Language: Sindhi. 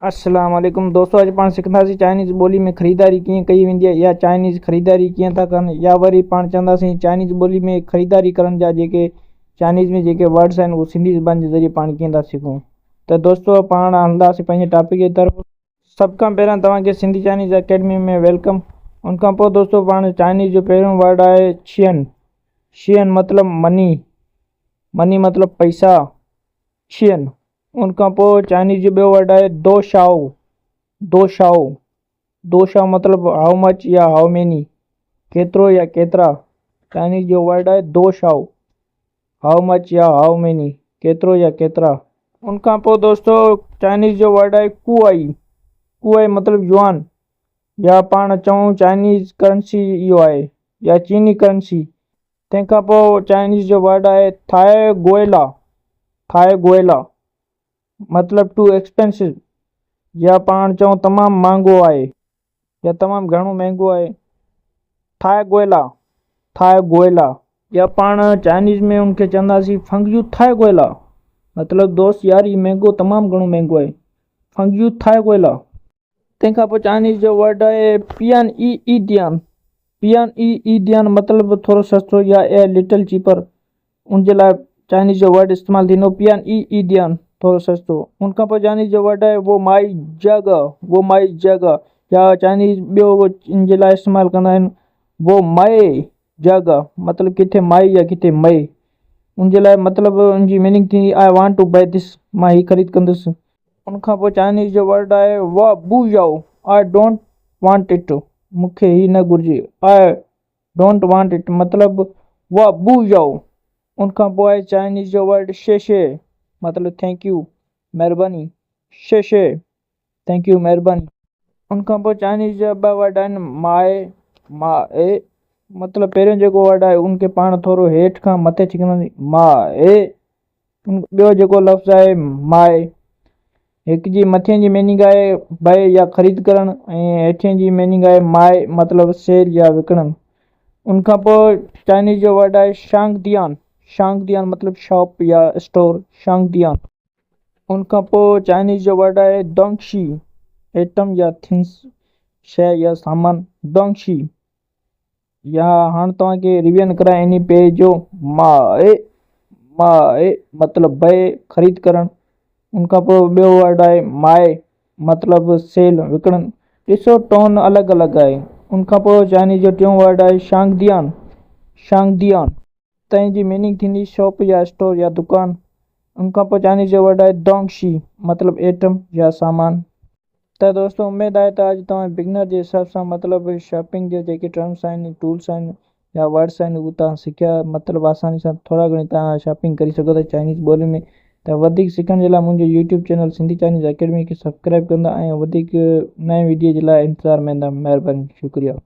السلام عليڪم دوستو اڄ پاڻ سکنداسين چائنيز ٻولي ۾ خريداري ڪيئن ڪئي ويندي آهي يا چائنيز خريداري ڪيئن ٿا ڪن يا وري پاڻ چونداسين چائنيز ٻولي ۾ خريداري ڪرڻ جا جيڪي چائنيز ۾ جيڪي ورڊس آهن اهي سنڌي زبان جي ذريعي پاڻ ڪيئن ٿا سکون ته دوستو پاڻ هلنداسين پنهنجي ٽاپڪ جي طرف. سڀ کان پهريان توهان کي سنڌي چائنيز اڪيڊمي ۾ welcome ان کان پوء دوستو پاڻ چائنيز جو پهريون ورڊ آهي شين شين مطلب مني مني مطلب پئسا شين ان کان پوء چائنيز جو ٻيو ورڊ آهي دو شائو دو شائو دو شائو مطلب how much يا how many ڪيترو يا ڪيترا چائنيز جو ورڊ آهي دو شائو how much يا how many ڪيترو يا ڪيترا. ان کان پوء دوستو چائنيز جو ورڊ آهي ڪوائي ڪوائي مطلب يوان يا پاڻ چئون چائنيز ڪرنسي اهو آهي يا چيني ڪرنسي. تنهن کان پوء چائنيز جو ورڊ آهي ٿائي گوئلا ٿائي گوئلا مطلب ٽو ايڪسپينسو يا پاڻ چئون تمام مهانگو آهي يا تمام گهڻو مهنگو آهي ٿائي گوئلا ٿائي گوئلا يا پاڻ چائنيز ۾ ان کي چونداسين فنگ يو ٿائي گوئلا مطلب دوست يار هي مهنگو تمام گهڻو مهنگو آهي فنگ يو ٿائي گوئلا. تنهن کان پوء چائنيز جو ورڊ آهي پيان اي اي ديان پيان اي اي ديان مطلب ٿورو سستو يا اي لٽل چيپر ان جي لاء چائنيز جو ورڊ استعمال ٿيندو پيان اي اي ديان ٿورو سستو ان کان پوء چائنيز جو ورڊ آهي وو مائي جڳ وو مائي جڳ يا چائنيز ٻيو ان جي لاء استعمال ڪندا آهن وو مائي جڳ مطلب ڪٿي مائي يا ڪٿي مئي ان جي لاء مطلب ان جي ميننگ ٿيندي I want to buy this مان هي خريد ڪندس. ان کان پوء چائنيز جو ورڊ آهي وا بو يائو، I don't want it, مون کي هي نه گهرجي، I don't want it, مطلب وا بو يائو. ان کان پوء آهي چائنيز جو ورڊ شي شي، مطلب thank you, مهرباني، شي شي، thank you, مهرباني. ان کان پوء چائنيز جا ٻه ورڊ آهن مائي، مائي، مطلب پهريون جيڪو ورڊ آهي ان کي پاڻ ٿورو هيٺ کان مٿي ڇڪنداسين، مائي. ٻيو جيڪو لفظ آهي مائي هڪ جي مٿين جي ميننگ آهي بئي يا خريد ڪرڻ ۽ هيٺين جي ميننگ آهي مائي مطلب سيل يا وڪڻڻ. ان کان پوء چائنيز جو ورڊ آهي شانگ ديان شانگ ديان مطلب شاپ يا اسٽور شانگ ديان. ان کان پوء چائنيز جو ورڊ آهي دونگ شي ائٽم يا ٿنس شيء يا سامان دونگ شي. يا هاڻ توهان کي ريويئن ڪرائي انهي پيج جو مائي مائي مطلب بئي خريد ڪرڻ ان کان پوء ٻيو ورڊ آهي مائي مطلب سيل وڪڻڻ ڏسو ٽون الڳ الڳ آهي ان کان پوء چائنيز جو ٽيون ورڊ آهي شانگ ديان شانگ ديان تنهن جي ميننگ ٿيندي شاپ يا اسٽور يا دڪان ان کان پوء چائنيز جو ورڊ آهي دونگ شي مطلب ايٽم يا سامان. ته دوستو اميد آهي ته اڄ توهان بگنر جي حساب سان مطلب شاپنگ جا جيڪي ٽرمس آهن ٽولس آهن يا ورڊس آهن اهي توهان سکيا مطلب آساني سان ٿورا گهڻي توهان شاپنگ ڪري سگهو ٿا چائنيز ٻولي ۾ ته وڌيڪ سکڻ جي لاء منهنجو YouTube channel Sindhi Chinese academy کي سبسڪرائب ڪندا ۽ وڌيڪ نئين وڊيو جي لاء انتظار ۾ رهندا مهرباني شڪريا.